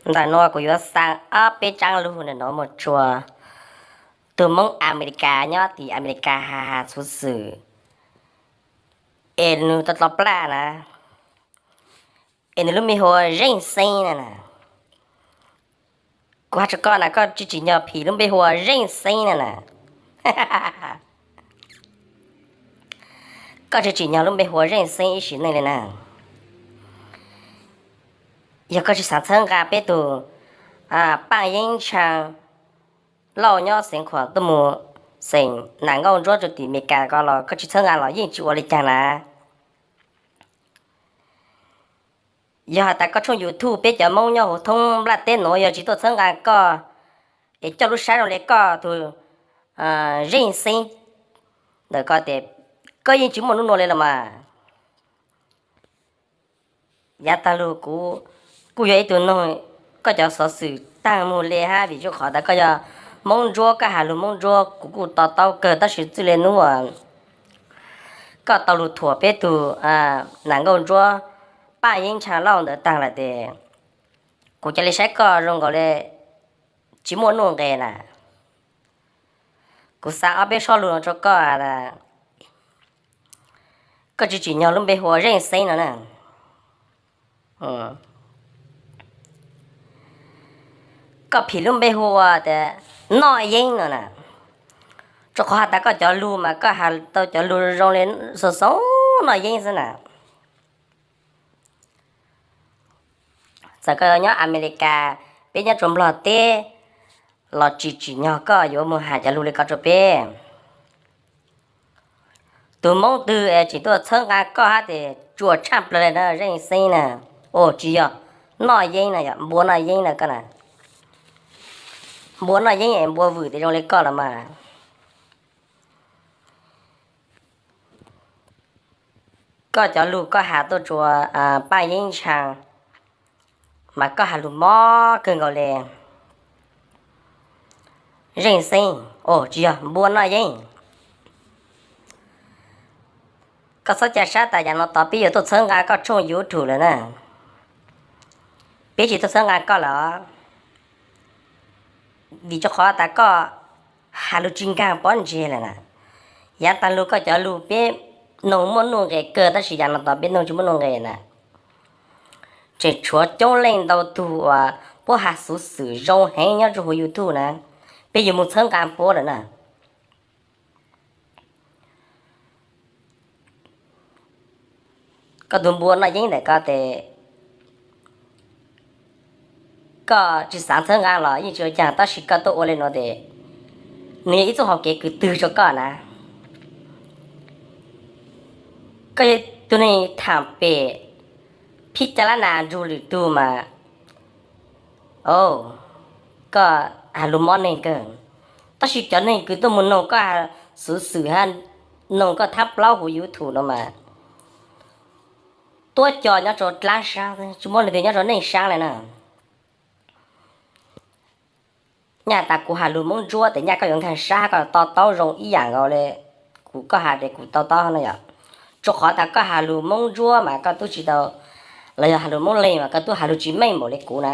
Ntawm nuav kuv yuav xa ob peb tsaab lug ntawm nuav mus rua tug Moob Amelikas nyob tim Amelikas has has xuv xwm es nwg tau dlov plaj na, es nwg lub npe hu ua Zeej Xeeb na na. Kuv has rua koj na, koj tsi tsim nyog phim lub npe hu ua Zeej Xeeb na na. Koj tsi tsim nyog lub npe hu ua Zeej Xeeb ib sim neej le na. Yog koj tsi xaav txhawb nqaa peb tug Paaj Yeeb Tshaa Lauj nyob xeev Khuam tuaj mus xeem Nam Nkauj Ntsuab rua tim Amelikas ko los koj tsi txhawb nqaa los yeej tsi ua le caag na. Yog has tas koj tshooj YouTube peb cov Moob nyob huv thoob nplaj teb nuav yog tsi tuaj txhawb nqaa koj es coj lub sab zoo le koj tug Zeej Xeeb ntawm ko tes, koj yeej tsi muaj nub nua le los mas. Yaav taag lug kuv kuj yog ib tug noog koj cov xov xwm taag mug le hab vim rua qhov tas koj yog Moob Ntsuab, koj has lug Moob Ntsuab kuv kuj to taub kawg, tab sis txwj le nub koj tau lug thuam peb tug Nam Nkauj Ntsuab Paaj Yeeb Tshaa Lauj ntawd taag lawm tes, kuv ca le saib koj zoo nkaus le tsi muaj nuj nqes na. Kuv xa ob peb sob lug no rua koj tas koj tsi tsim nyog lub npe hu ua Zeej Xeeb no na. Koj phim lub npe hu ua tas Noj Yeeb no na, rua qhov has tas koj cov lug mas koj has tau cov lug zoo le xoo xoo Noj Yeeb xwb na. Txawm koj nyob Amelikas, peb nyob rua Nplog teb los tsi tsim nyog koj yuav moog has cov lug le ko rua peb. Tug Moob twg es tseem tuaj txhawb nqaa koj hab tes tsuas tshaj plawg le na, Zeej Xeeb na, tsi yog Noj Yeeb na, yog Npua Noj Yeeb na koj na. Npua Noj Yeeb es npua vwm tes zoo le koj los mas. Koj cov lug koj has tuaj rua Paaj Yeeb Tshaa mas koj has lug mob kawg nkaus le. Zeej Xeeb, tsi yog Npua Noj Yeeb. Koj txhob ca sab tas yav no tod peb yuav tuaj txhawb nqaa koj tshooj YouTube lawm na. Peb tsi tuaj txhawb nqaa koj lawm, vim rua qhov tas koj has lug tsi nkaag pob ntseg lawm na. Yaav taag lug koj cov lug peb noog muaj nuj nqes kawg tab sis yav no tod peb noog tsi muaj nuj nqes na. Tseem tshuav coob leej ntau tug uas puab has xuv xwm zoo heev nyob rua huv YouTube na, peb yuav moog txhawb nqaa puab lawm na. Koj tug Npua Noj Yeeb ntawm ko tes, koj tsi xaav txhawb nqaa los yeej tsi ua caag tab sis koj tuaj ua le nuav tes, nwg yog ib txuj hauv kev kws twg rua koj na. Koj yog tug neeg thaam pem phij ca lab nas nrug lwm tug mas, koj has lug mob neeg kawg. Tab sis cov neeg kws tuaj moog noog koj xuv xwm hab noog koj thab plaub huv YouTube no mas, tuab co nyob rua dlaab saab, tsi muaj leej twg nyob rua neej saab le na. Nyaj tas kuv has lug Moob Ntsuab tes nyaj koj yuav nkaag sab koj to taub zoo ib yaam nkaus le kuv, koj has tes kuv to taub no yom. Rua qhov tas koj has lug Moob Ntsuab mas koj tub tsi tau, los yog has lug Moob Leeg mas koj tub has lug tsi meej npaum le kuv na.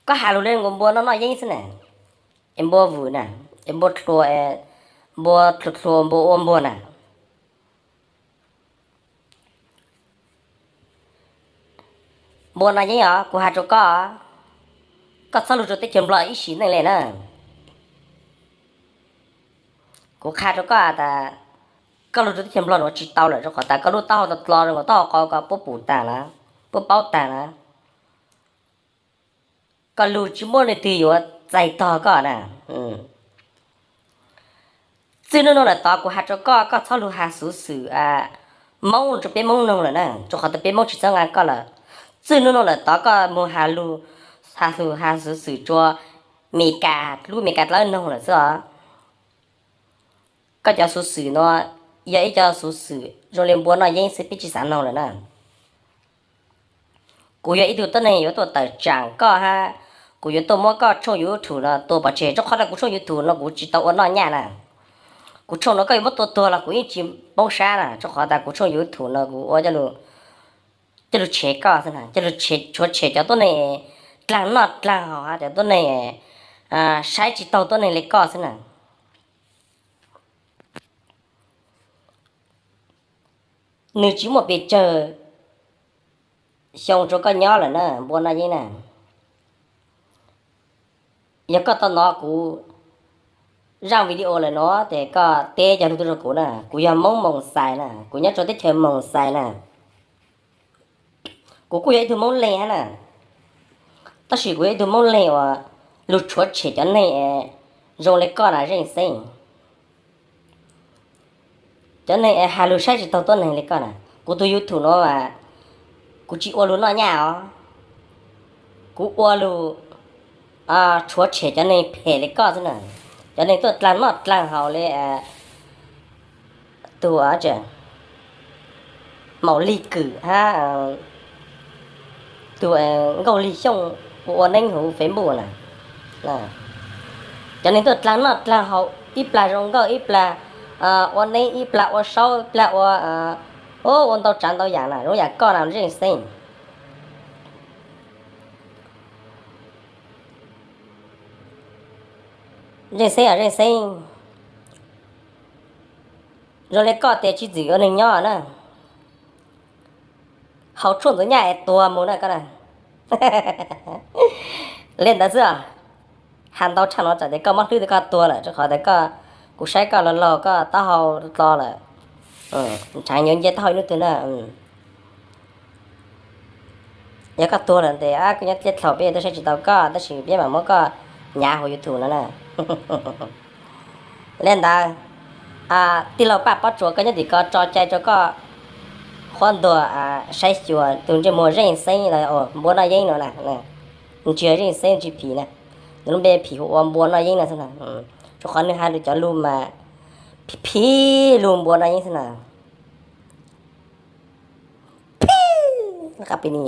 Koj has lug le nkaus npua noj noj yeeb xwb na, es npua vwm na, es npua dlhua, npua dlhua dlhua npua ua npuag na. Npua noj yeeb os, kuv has rua koj, koj txhob lug rua teb chaws Nplog ib sim neej le na. Kuv qha rua koj tas, koj lug rua teb chaws Nplog nuav tsi tau lawm rua qhov tas koj lub taub hau dlo dlo zoo nkaus taub hau qau ko puab pum taag na, puab paub taag na. Koj lug tsi muaj leej twg yuav txais tog koj na. Txij nub nuav lawm tod kuv has rua koj, koj txhob lug has xuv xwm Moob rua peb Moob noog lawm na, rua qhov tas peb Moob tsi txhawb nqaa koj lawm. Txij nub nuav lawm tod koj moog has lug, has lug has xuv xwm rua Mes Kas, lub Mes Kas dlawb noog lawm xwb os. Koj cov xuv xwm nuav yog ib co xuv xwm zoo le npua noj yeeb xwb, peb tsi xav noog lawm na. Kuv yog ib tug tuab neeg yuav tuaj tawm tsaam koj hab, kuv yuav tuaj muab koj tshooj YouTube no tua pov tseg, rua qhov tas kuv tshooj YouTube no kuv tsi tau ua noj nyaj na. Kuv tshooj no koj yuav muab tua tuag los kuv yeej tsi poob sab na, rua qhov tas kuv tshooj YouTube no kuv ua coj lug tshev koj xwb na, coj lug tshuav tshem cov tuab neeg dlaag noj dlaag haus hab cov tuab neeg saib tsis taug tuab neeg le koj xwb na. Nwg tsis muaj pes tsawg xyoo rua koj nyob lawm na, Npua Noj Yeeb na. Yog koj tau nov kuv zaaj video lawm nuav tes koj teb cov lug tuaj rua kuv na. Kuv yog Moob Moos Xais na, kuv nyob rua teb chaws Moos Xais na. Kuv kuj yog ib tug Moob Leeg hab na, tab sis kuv yog ib tug Moob Leeg uas lug rhuav tshem cov neeg zoo le koj na Zeej Xeeb. Cov neeg es has lug saib tsis taug tuab neeg le koj na. Kuv tug YouTube nuav mas kuv tsis ua lug noj nyaj os, kuv ua lug rhuav tshem cov neeg phem le koj xwb na. Cov neeg tuaj dlaag noj dlaag haus le tug Maum Lig Kwm hab tug Nkauj Lig Xyooj ua ua neeb huv Facebook na. Cov neeg tuaj dlaag noj dlaag haus, ib plag zoo nkauj, ib plag ua neeb, ib plag ua saub, ib plag ua, ua ntau tsav ntau yaam na, zoo yaam koj na Zeej Xeeb. Zeej Xeeb, Zeej Xeeb, zoo le koj tes tsis txwm ua neeg nyob na. Haus tshuaj ntxuav nyaj es tuag mus na koj na. Le ntawd xwb, has ntau tshaj nuav tsam tes koj mob hlwb tes koj tuag lawm, rua qhov tes koj, kuv saib koj laug laug koj taub hau dlo lawm. Ntshaav yuav nce taub hau ib nub twg na. Yog koj tuag lawm tes koj nyob teb dlaug peb tuaj saib tsis tau koj, tab sis peb mam muab koj nyav huv YouTube no na. Le ntawd, tij laug Paj Pob Tsuas koj nyob tim ko tso cai rua koj qhuab ntuas saib xyuas tug ntsej muag Zeej Xeeb los Npua Noj Yeeb no na. Tsis yog Zeej Xeeb tsis phim na, nws lub npe phim hu ua Npua Noj Yeeb no xwb na. Rua qhov nwg has lug cov lug mas phim lug Npua Noj Yeeb xwb na. Phim, qab pis ni